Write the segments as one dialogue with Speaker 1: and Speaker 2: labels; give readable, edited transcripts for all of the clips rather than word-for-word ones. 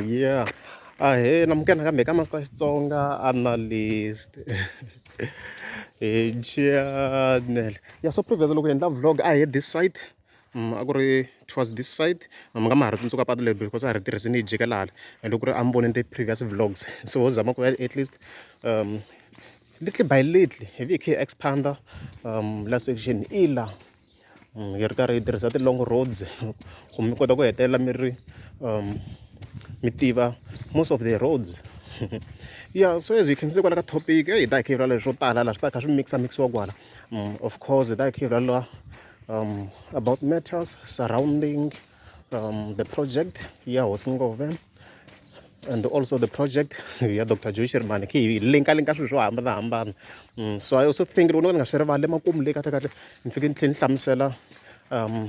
Speaker 1: Yeah, ahee namukela nakambe ka Master Xitsonga Analyst hi channel. Ya so previous loko hi endla vlog a hi ye this side a ku ri towards this side mi nga ma ha ri tsundzuka patu leri because a hi ri tirhisini hi jikela hala and loko ku ri a mi vonile ti-previous vlogs so ho zama ku at least little by little hi vi hi kha hi expand-a la section ila. Hi ri karhi hi tirhisa ti-long roads ku mi kota ku hetelela mi ri mi tiva most of the roads. Ya so as you can see kwala ka topic hi ta hi kha hi vulavula leswo tala laha swi ta kha swi mix-a mix-iwa kwala. Of course hi ta hi kha hi vulavula about matters surrounding the project ya Hosi Ngove and also the project ya Doctor Joe Shirimani khe hi linka linka swilo swo hambanahambana. So I also think loko no ka ni nga swi rivali emakumu le kahlekahle ni fike ni tlhela ni hlamusela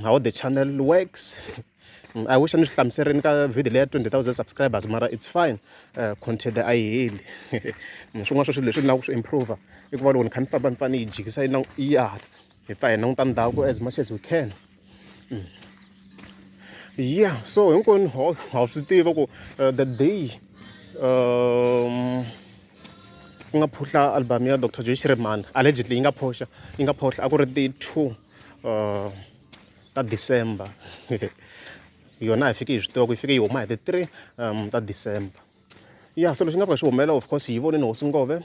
Speaker 1: how the channel works. I wish a ni swi hlamuserile ka video leya 20,000 subscribers mara it's fine content a yi heli. Swin'wana swa swilo leswi ni lavaka ku swi improve i ku va loko ni kha ni famba ni fanele ni yi jikisa yi ya hala hi pfa hi languta ndhawu as much as we can. Yeah so hinkwenu ha swi tiva ku the day ku nga phuhla album ya Doctor Joe Shirimani allegedly yi nga phoxa yi nga phohla a ku ri ti 2 ta December yona hi fike hi swi tiva ku yi fike yi huma hi ti 3 ta December. Ya so lexi nga fika xi humelela of course hi vonile hosi Ngove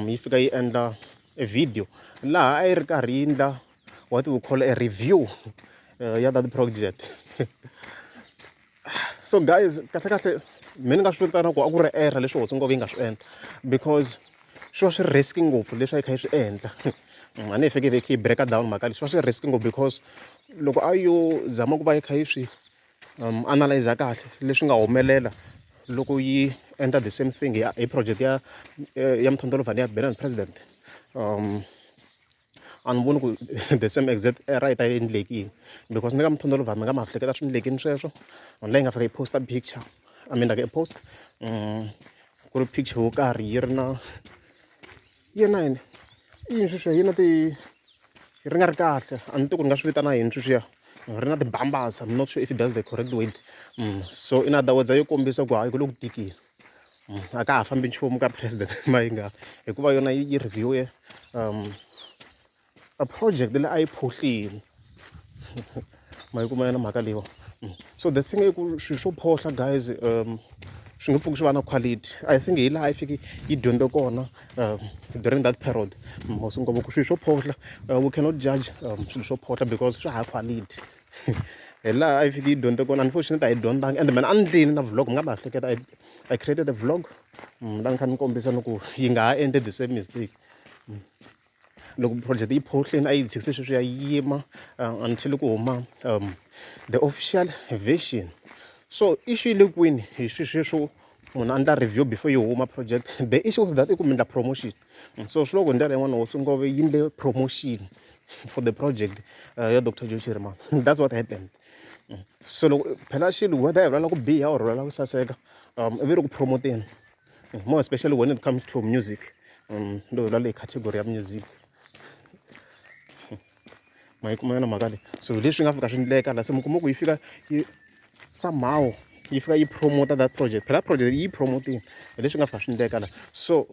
Speaker 1: yi fika yi endla e video laha a yi ri karhi yi endla what we call a review ya that project. So guys kahle kahle me ni nga swi vitana ku a ku ri error leswi hosi Ngove yi nga swi endla because swi va swi risky ngopfu leswi a yi kha yi swi endla. A ni hi fike hi yi break down mhaka leyi swi va swi risky ngopfu because loko a yo zama ku va yi kha yi swi analyze kahle leswi nga humelela loko yi endla the same thing hi project ya ya Mthondolovhana ya Benny President a ni voni ku the same exact error yi ta yi endlekile because ni ka Mthondolovhana mi nga ma hleketa swi endlekile sweswo la yi nga fika yi post-a picture I mean like a post ku ri picture yo karhi yi ri na yi ri na yini i yini sweswiya yi na ti ri nga ri kahle a ni tivi ku ni nga swi vitana yini sweswiya ri na ti-bumpers I'm not sure if that's the correct word so in other words a yo kombisa ku hayi ku le ku tikeni. A ka ha fambi nchumu ka president Mayengani hikuva yona yi review-e a project leyi a yi phohlile ma yi kuma yona mhaka leyiwa. So the thing i ku swilo swo phohla guys swi nge pfuki swi va na quality I think hi laha yi fike yi dyondze kona during that period ngopfu ku swilo swo phohla we cannot judge swilo swo phohla because swi hava quality. Hi laha a yi fike yi dyondze kona unfortunately a yi dyondzanga ende mina a ni ndlini na vlog mi nga ma hleketa I created a vlog la ni kha ni kombisa ni ku yi nga ha endli the same mistake. Loko project yi phohlini a yi tshikise sweswiya yi yima until ku huma the official version. So issue yi le kwini hi sweswiya swo munhu a endla review before yi huma project the issue was that i ku mi endla promotion. So swi loko hi ndlela yin'wani hosi Ngove yi endle promotion for the project ya Doctor Joe Shirimani that's what happened. So loko phela xilo whether hi vulavula ku biha or hi vulavula ku saseka i ve ri ku promote-eni more especially when it comes to music loko hi vulavula hi category ya music. Ma yi kuma yona mhaka leyi so hi leswi nga fika swi endleka la se mi kuma ku yi fika yi somehow yi fika yi promote that project phela project yi promote-ini hi leswi nga fika swi endleka la so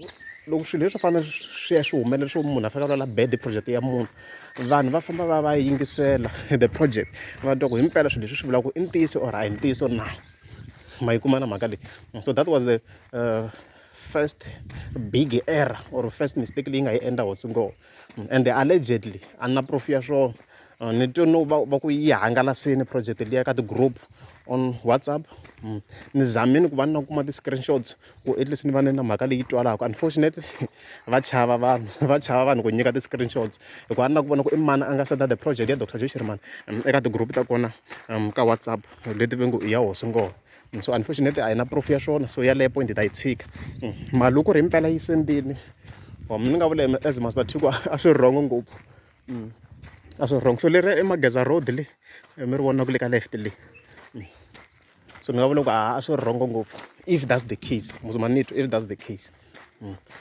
Speaker 1: loko swilo leswi fanele swi ya swi humelela swo munhu a fanele a vulavula bad project ya munhu vanhu va famba va va yingisela the project va twa ku himpela swilo leswi swi vulaka i ntiyiso or a hi ntiyiso na ma yi kuma na mhaka leyi so that was the first big error or first mistake leyi nga yi endla hosi Ngove. Ende allegedly a ni na proof ya swona ni twe no va ku yi hangalasini project liya ka ti-group on WhatsApp ni zamile ku va ni kuma ti-screenshots ku at least ni va ni na mhaka leyi twalaka unfortunately va chava vanhu va chava vanhu ku nyika ti-screenshots hikuva a ni lava ku vona ku i mani a nga senda the project ya Doctor Joe Shirimani eka ti-group ta kona ka WhatsApp leti va ngo i ya hosi Ngove. So unfortunately a hi na proof ya swona so yaleyo point hi ta yi tshika. Mara loko ku ri himpela yi sendile or ni nga vula as Master T ku a swi wrong ngopfu a swi wrong. So leriya i Mageza road le mi ri vonaka le ka left le so ni nga vula ku a swi wrong ngopfu if that's the case ma ni twa if that's the case.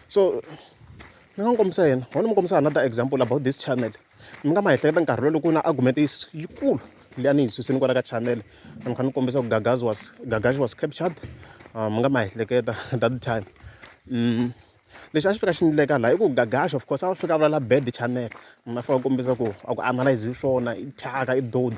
Speaker 1: So ni nga n'wi kombisa yena ho ni mi kombisa another example about this channel mi nga ma ehleketa nkarhi lowu loko ku na argument yikulu. leyi a ni yi susini kwala ka channel a ni kha ni kombisa ku Gagazi was Gagazi was captured mi nga ma ehleketa that time. Lexi a xi fika xi endleka laha i ku Gagazi of course a va fika a vulavula bad channel a fika a kombisa ku a ku analyse swona i thyaka i doti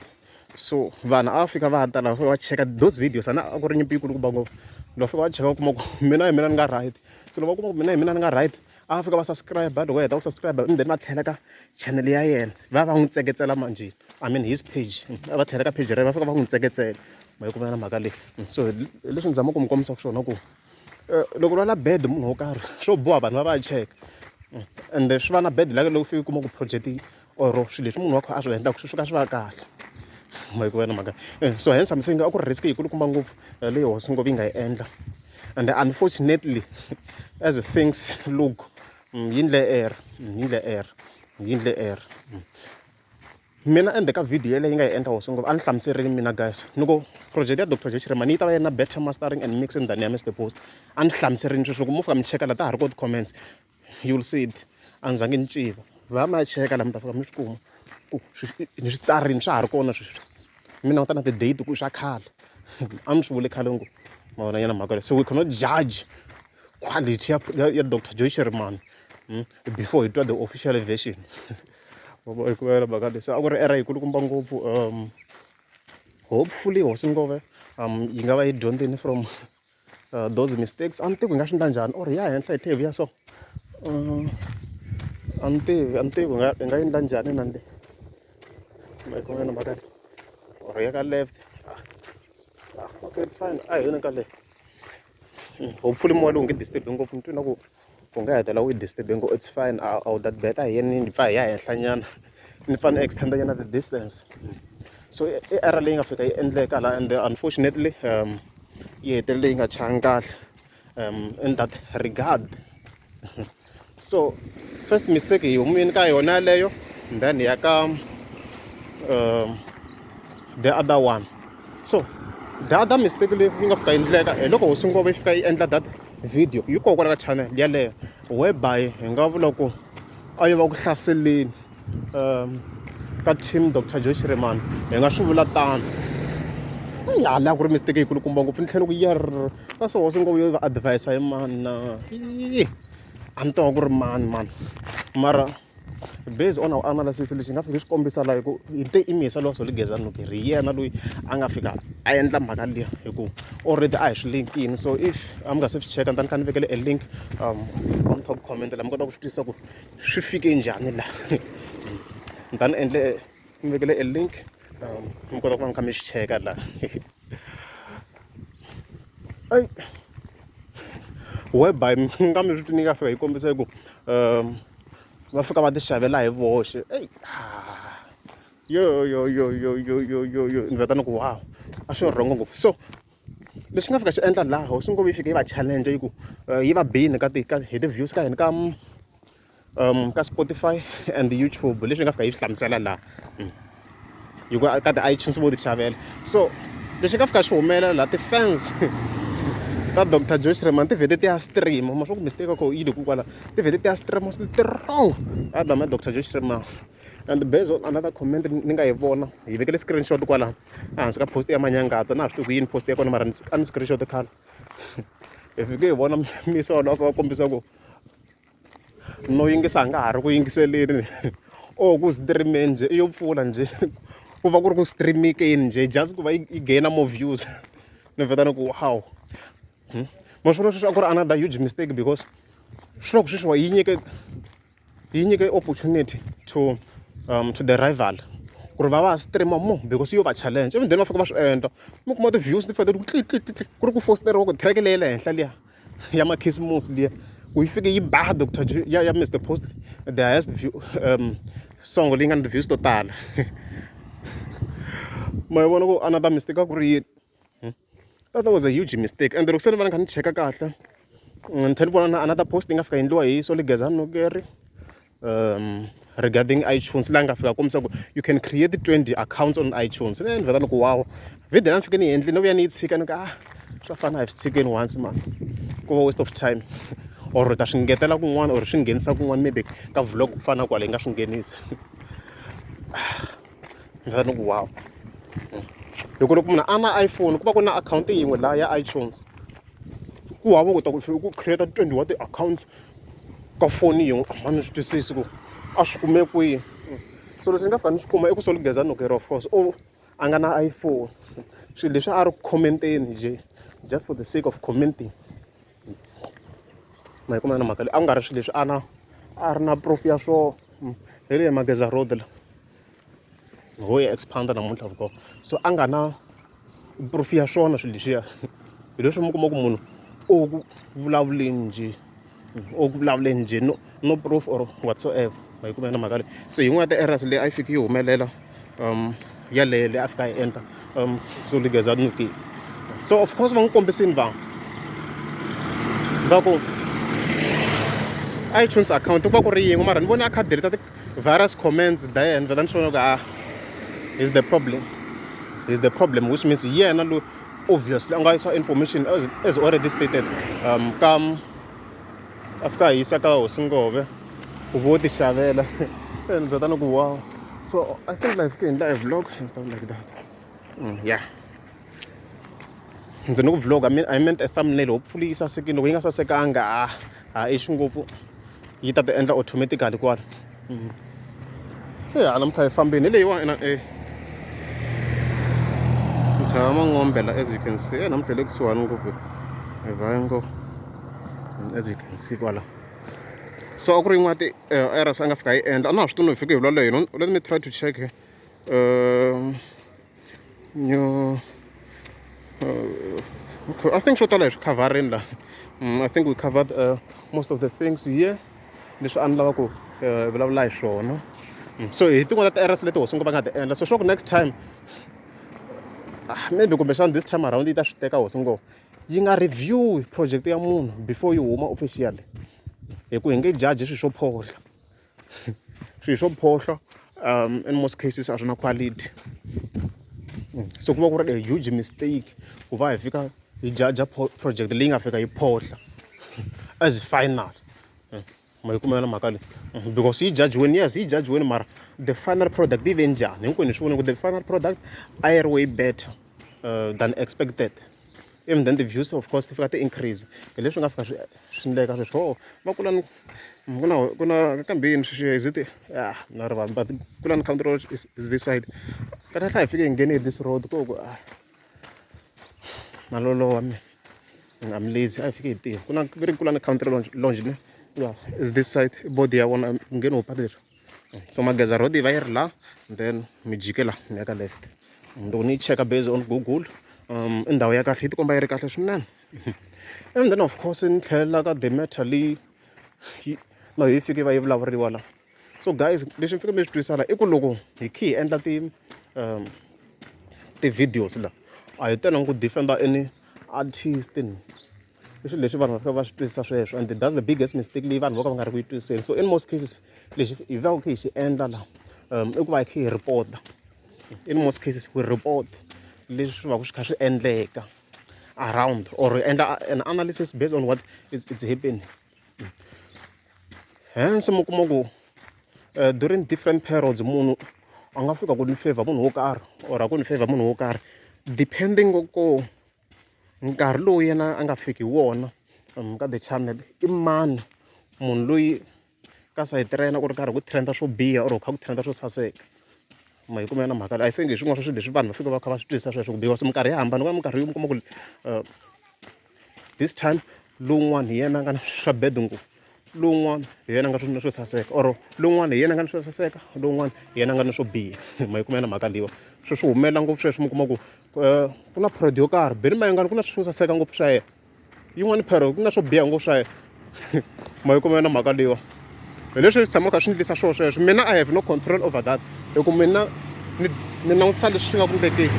Speaker 1: so vanhu a va fika va ta laha va fika va cheka those videos a na a ku ri nyimpi yikulukumba ngopfu loko va fika va cheka va kuma ku mina hi mina ni nga right se loko va kuma ku mina hi mina ni nga right a va fika va subscribe loko va heta ku subscribe and then va tlhela ka channel ya yena va ya va n'wi tseketsela manjhe I mean his page va tlhela ka page ra yena va fika va n'wi tseketsela ma yi kuma na mhaka leyi so hi leswi ni zamaka ku mi kombisa swona ku loko u lwala bad munhu wo karhi swo boha vanhu va va ya cheka ende swi va na bad luck loko u fika u kuma ku project or swilo leswi munhu wa kha a swi endlaka swi fika swi va kahle ma yi na mhaka so hence I'm saying a ku ri risk yikulukumba ngopfu leyi hosi ngopfu yi nga yi endla and unfortunately as things look yi ndle error yi ndle error yi ndle error mina ende ka video yeleyo yi nga yi endla hosi ngopfu a ni hlamuserile mina guys ni ku project ya Dr Joe Shirimani yi ta va yi ri na better mastering and mixing than ya Mr Post a ni hlamuserile sweswo loko mo fika mi cheka la ta ha ri ko ti-comments you will see it a ni zangi ni civa va ma cheka la mi ta fika mi swi kuma ku ni swi tsarini swa ha ri kona sweswi mi languta na ti-date ku i swa khale a mi swi vule khale ngopfu ma vona nyana mhaka leyi so we cannot judge quality ya Dr Joe Shirimani before hi twa the official version hikuva mhaka leyi se a ku ri error yikulukumba ngopfu hopefully hosi ngove yi nga va yi dyondzini from those mistakes a ni tivi hi nga swi endla njhani or hi ya henhla hi tlhela hi vuya so a ni tivi a ni tivi hi nga hi nga endla njhani na le ma yi kuma na mhaka leyi or hi ya ka left okay it's fine a hi yeni ka left hopefully moya lowu nge disturb ngopfu ni twi na ku u nga hetelela u yi disturb ngopfu it's fine a wu that better hi yeni ni pfa hi ya henhla nyana ni fanele ni extend nyana the distance so i error leyi nga fika yi endleka la and unfortunately yi hetelele yi nga changi kahle in that regard so first mistake hi humile ka yona yaleyo then hi ya ka the other one so the other mistake leyi yi nga fika yi endleka hi loko hosi ngove yi fika yi endla that video yi kona kwala ka channel yaleyo whereby hi nga vula ku a yi va ku hlaseleni ka team Dr Joe Shirimani hi nga swi vula tano ya la ku ri mistake yikulukumba ngopfu ni tlhela ku yerr kasi hosi ngove yo va advise hi mani na a ni tiva ku ri mani mani mara based on our analysis lexi hi nga fika swi kombisa la hi ku hi te i Misa lowa Solly Gezani Nokeri hi yena loyi a nga fika a endla mhaka liya hi ku already a hi swi linkini so if a mi nga se swi cheka ni ta ni kha ni vekele a link on top comment la mi kota ku swi twisisa ku swi fike njhani la ni ta ni endle ni vekele a link mi kota ku va mi kha mi swi cheka la ai whereby mi nga mi swi twi ni nga fika yi kombisa hi ku va fika va ti xavela hi voxe eyi yo yo yo yo yo yo yo yo ni vheta ni ku wow a swi wrong ngopfu so lexi nga fika xi endla laha hosi ngopfu yi fika yi va challenge yi ku yi va bini ka ti ka hi ti-views ka hina ka ka Spotify and YouTube leswi nga fika yi swi hlamusela laha hikuva ka ti-iTunes vo ti xavela so lexi nga fika xi humelela laha ti-fans ta Doctor Joe Shirimani ti vhete ti ya stream ma swa ku mistake ya koho yi le ku kwala ti vhete ti ya stream strong album ya Doctor Joe Shirimani and based on another comment ni nga yi vona hi vekele screenshot kwala ehansi ka post ya Manyangatsa na ha swi tivi ku yini post ya kona mara a ni screenshot khale hi fike hi vona misa wolowo va kombisa ku no yingisa a nga ha ri ku yingiseleni or ku stream-eni njhe i yo pfula njhe ku va ku ri ku stream-ekeni njhe just ku va yi gain more views ni vheta ni ku wow ma swi vona sweswo a ku ri another huge mistake because swi loko sweswiwa yi nyike yi nyike opportunity to to the rival ku ri va va stream more because yo va challenge even then va fika va swi endla mi kuma ti-views ti fika ti ku tli ku ri ku fosteriwa ku track leyi ya le henhla liya ya makhisimusi liya ku yi fike yi ba Doctor ya ya Mister Post the highest view song leyi nga na ti-views to tala ma yi vona ku another mistake a ku ri yini that was a huge mistake and loko se ni va ni kha ni cheka kahle ni tlhela ni vona na another post yi nga fika yi endliwa hi Solly Gezani Nokeri regarding iTunes laha nga fika kombisa ku you can create 20 accounts on iTunes ni vheta ni ku wow video ni fike ni yi endlile ni vuya ni yi tshika ni ku ah swa fana a hi swi tshikeni once man ku va waste of time or ta swi ngetela kun'wana or swi nghenisa kun'wana maybe ka vlog ku fana na kwale hi nga swi nghenisi ni vheta ni ku wow. Hi ku loko munhu a na iPhone ku va ku ri na akhawunti yin'we laha ya iTunes ku hava ku ta ku ku create 20 wa ti-accounts ka foni yin'we a ni swi twisisi ku a swi kume kwihi. So leswi ni nga fika ni swi kuma i ku Solly Gezani Nokeri of course u a nga na iPhone swilo leswi a ri ku comment-eni njhe just for the sake of commenting. Ma yi kuma na mhaka leyi a ku nga ri swilo leswi a na a ri na proof ya swona hi le Mageza road la ho yi expand namuntlha of course so a nga na proof ya swona swilo leswiya hi leswi mi kuma ku munhu o ku vulavuleni njhe o ku vulavuleni njhe no no proof or whatsoever ma yi kuma na mhaka leyi so yin'wana ya ti-errors leyi a yi fiki yi humelela yaleyo leyi a fika a yi endla so ligeza nyukile so of course va n'wi kombisini vanhu va ku iTunes account ku va ku ri yin'we mara ni vone a kha delete ti-virus comments then vheta ni swi vona ku ah is the problem is the problem which means yena loyi obviously a nga yisa information as already stated ka a fika a yisa ka hosi ngove ku vo ti xavela and vheta ni ku wow so I think life ku endla a vlog and stuff like that yeah ndzi ni ku vlog I mean I meant a thumbnail hopefully yi sasekile loko yi nga sasekanga a ha ixi ngopfu yi ta ti endla automatically kwala ya namuntlha hi fambini hi leyiwani ina e ntshava Mangombe la as you can see e namuntlha hi le kusuhani ngopfu hi vhango as you can see kwala so a ku ri yin'wana ti-errors a nga fika yi endla a na ha swi tivi no hi fike hi vulavula yini let me try to check new okay, I think swo tala hi swi khavharini la I think we covered most of the things here leswi a ni lava ku vulavula hi swona so hi tin'wana ta ti-errors leti hosi va nga ti endla so sure ku next time maybe kumbexana this time around yi ta swi teka hosi ngo yi nga review project ya munhu before yi huma officially hi ku hi nge judge swilo swo phohla swilo swo phohla in most cases a swi na quality so ku va ku ri a huge mistake ku va hi fika hi judge project leyi nga fika yi phohla as final ma yi kuma na mhaka leyi because yi judge-wini yes yi judge-wini mara the final product yi ve njhani hinkwenu hi swi vona ku the final product a yi ri way better than expected even then the views of course ti fika ti increase hi leswi nga fika swi swi endleka sweswo oh va kula ni ku na ku na kambe yini sweswi is it ya na rivala but Kulani country road is this side kahle kahle hi fike hi nghene hi this road ko ku ah na loloha mina I'm lazy a hi fike hi tiva ku na ku ri Kulani country lounge lounge ne yeah is this side body ya vona ngheni ho patu leri so Mageza road yi va yi ri la then mi jike la mi ya ka left loko ni yi cheka based on Google i ndhawu ya kahle yi tikomba yi ri kahle swinene and then of course ni tlhelela ka the matter leyi na yi fike va yi vulavuriwa la so guys leswi mi fike mi swi twisisa la i ku loko hi khe hi endla ti ti-videos la a hi telanga ku defend any artist i swilo leswi vanhu va fika va swi twisisa sweswo and that's the biggest mistake leyi vanhu vo ka va nga ri ku yi twisiseni so in most cases lexi hi va ku khe hi xi endla la i ku va hi khe hi report in most cases we report leswi va ku swi kha swi endleka around or hi endla an analysis based on what is it's happening hence mi kuma ku during different periods munhu a nga fika ku ni favor munhu wo karhi or a ku ni favor munhu wo karhi depending ku nkarhi lowu yena a nga fiki hi wona ka the channel i mani munhu loyi ka sayiti ra yena ku ri karhi ku trend swo biha or ku kha ku trend swo saseka ma yi kuma na mhaka leyi I think hi swin'wana swa swilo leswi vanhu va fika va kha va swi twisisa sweswo ku because minkarhi ya hambana ku na minkarhi yo mi kuma ku this time lowun'wana hi yena a nga na swa bad ngopfu lowun'wana hi yena a nga na swo saseka or lowun'wana hi yena a nga na swo saseka lowun'wana hi yena a nga na swo biha ma yi kuma na mhaka leyiwa swo swi humelela ngopfu sweswo mi kuma ku ku na product yo karhi Benny Mayengani ku na swo saseka ngopfu swa yena yin'wani phero ku na swo biha ngopfu swa yena ma yi kuma na mhaka leyiwa hi leswi swi tshamaka swi ndlisa swona sweswo mina I have no control over that hi ku mina ni ni langutisa leswi swi nga ku ndlekeni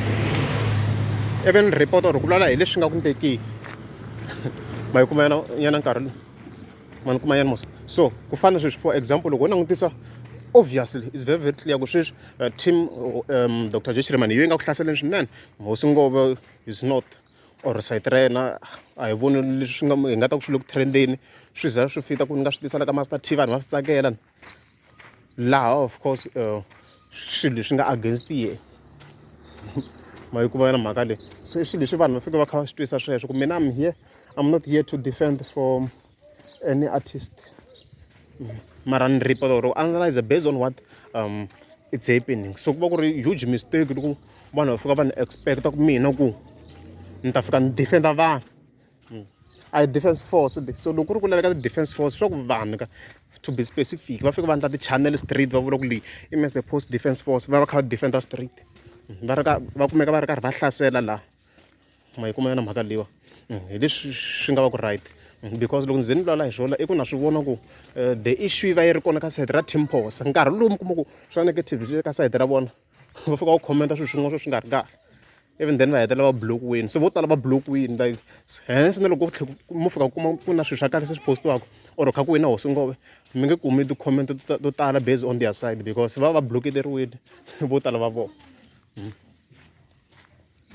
Speaker 1: ivi ni report or ku vulavula hi leswi nga ku ndlekeni ma yi kuma yana yana nkarhi lowu ma ni kuma yana mos so ku fana sweswi for example loko wo langutisa obviously it's very very clear ku sweswi team Dr Joe Shirimani hi yo yi nga ku hlaseleni swinene hosi Ngove is not or sayiti ra yena a hi voni leswi swi nga hi nga ta ku swi le ku trend-eni swi za swi fita ku ni nga swi tisa la ka Master T vanhu va swi tsakela laha of course swilo leswi nga against yena. Ma yi kuma yona mhaka leyi. So i swilo leswi vanhu va fanekele va kha va swi twisisa sweswo ku mina I'm here, I'm not here to defend for any artist mara ni report or analyze based on what it's happening. So ku va ku ri huge mistake loko vanhu va fika va ni expect ku mina ku ni ta fika ni defend-a vanhu. A hi defense force so loko ku ri ku laveka ti-defense force swa ku vanhu ka to be specific va fika va endla ti-channel street va vula ku leyi i Mister Post defense force va va kha va defend street va ri ka va kumeka va ri karhi va hlasela laha ma yi kuma yona mhaka leyiwa hi leswi swi nga va ku right because loko ndzi ze ni vulavula hi swona i ku na swi vona ku the issue yi va yi ri kona ka sayiti ra team phosa nkarhi lowu mi kuma ku swa negative swi le ka sayiti ra vona va fika va comment swilo swin'wana swo swi nga ri kahle even then va hetelela va block-wini se vo tala va block-wini like hence na loko tlhe mo fika kuma ku na swilo swa kahle se swi post-iwaka or kha ku wina hosi ngove mi nge kumi ti-comment to tala based on their side because va va block-eteriwile vo tala va vona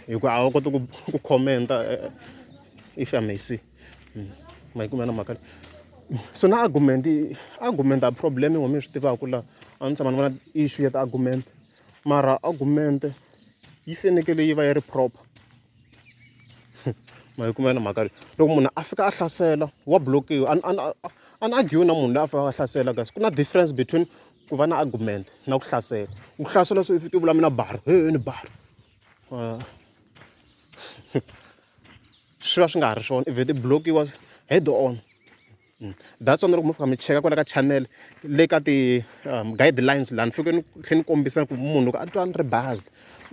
Speaker 1: hi ku a va koti ku comment-a if I may say ma yi kuma na mhaka leyi so na argument argument a problem yin'we mi swi tivaka la a ni tshama ni vona issue ya ti-argument mara argument yi fanekele yi va yi ri proper ma yi kuma na mhaka leyi loko munhu a fika a hlasela wa block-iwa a ni argue na munhu loyi a fikaka a hlasela kasi ku na difference between ku va na argument na ku hlasela ku hlasela swi fike vula mina bar he ni bar swi va swi nga ha ri swona i vhete block-iwa head on. That's why na loko mo fika mi cheka kwala ka channel le ka ti-guidelines laha ni fike ni tlhela ni kombisa ku munhu loko a twa ni ri biased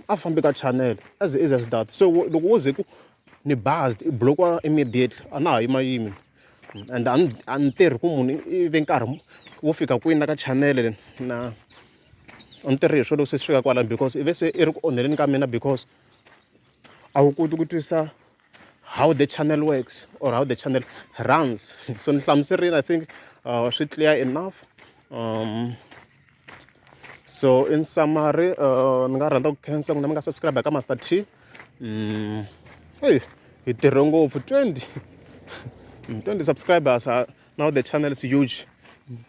Speaker 1: a fambi ka channel as easy as that. So loko wo ze ku ni biased i block-iwa immediately a na ha yimayimi and a ni a ni tirhi ku munhu i ve nkarhi wo fika kwini la ka channel na a ni tirhi hi swona loko se swi fika kwalano because i ve se i ri ku onheleni ka mina because a wu koti ku twisisa how the channel works or how the channel runs. So ni hlamuserile I think swi clear enough. So in summary ni nga rhandza ku khensa n'wina mi nga subscribe ka Master T. Hey hi tirhe ngopfu 20 subscribers now the channel is huge.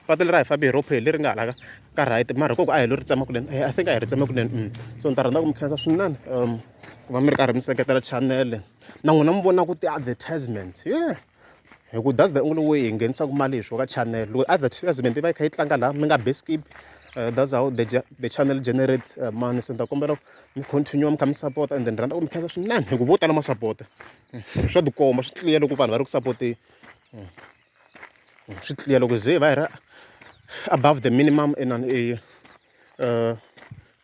Speaker 1: Patu leri a hi fambi hi ro phe leri nga hala ka right mara hikoku a hi lo ri tsema kunene I think a hi ri tsema kunene. So ni ta rhandza ku mi khensa swinene ku va mi ri karhi mi seketela channel na n'wina mi vona ku ti-advertisements yeah hi ku that's the only way hi nghenisaka mali hi swona ka channel loko advertisement yi va yi kha yi tlanga laha mi nga be skip that's how the channel generates money. Se ni ta kombela mi continue mi kha mi support and then ni rhandza ku mi khensa swinene hi ku vo tala ma support swa tikomba swi clear loko vanhu va ri ku support-eni. Swi clear loko ze hi va hi ri above the minimum inani i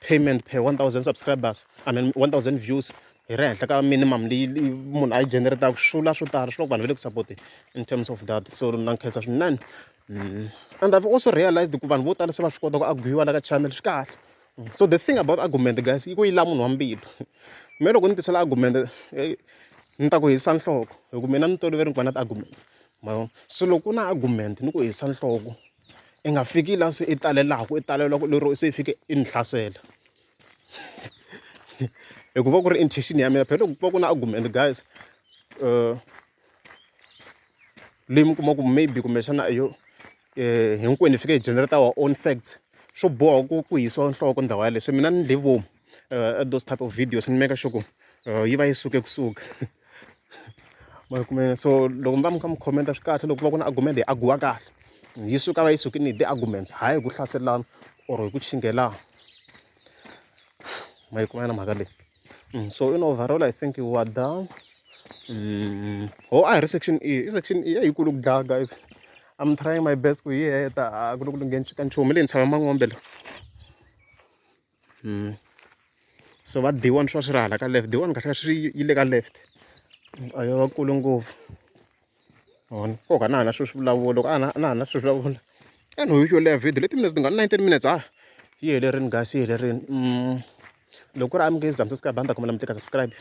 Speaker 1: payment per 1000 subscribers I mean 1000 views hi ri henhla ka minimum leyi munhu a yi generate-aka swi vula swo tala swi vula ku vanhu va le ku support-eni in terms of that. So na khensa swinene and I've also realized ku vanhu vo tala se va swi kota ku argue la ka channel swi kahle. So the thing about argument guys i ku yi la munhu wa mbilu me loko ni tisela argument ni ta ku hisa nhloko hi ku mina ni tolovele ku va na ti-arguments ma vona so loko ku na argument ni ku hisa nhloko i nga fiki la se i talelaka i talelaka lero se i fike i ni hlasela hi ku va ku ri intention ya mina phela loko ku va ku na argument guys leyi mi kuma ku maybe kumbexana yo hinkwenu hi fike hi generate our own facts swo boha ku hisiwa nhloko ndhawu yaleyo se mina ni ndle vomu those type of videos ni make sure ku yi va yi suke kusuka ma kumene so loko mi va mi kha mi comment-a swi kahle loko ku va ku na argument hi argue kahle yi suka va yi sukile hi ti-arguments hayi hi ku hlaselana or hi ku chingelana ma yi kuma na mhaka leyi. So in overall I think we are done. Ho a hi ri section E i section E ya yikulu ku dlaya guys I'm trying my best ku yi heta a ku le ku lungheni ka nchumu leyi ni tshama Man'wombe la. So va D1 swa swi ri hala ka left D1 kahle kahle swi yi le ka left a yo va kule ngopfu vona nkoka na ha na swilo swi vulavula loko a na na ha na swilo swi vulavula a no yo leha video leti minutes ti nga 19 minutes ha yi helerini guys yi helerini loko ku ri a mi nge za mi subscribe a ni ta kombela mi tlika subscribe.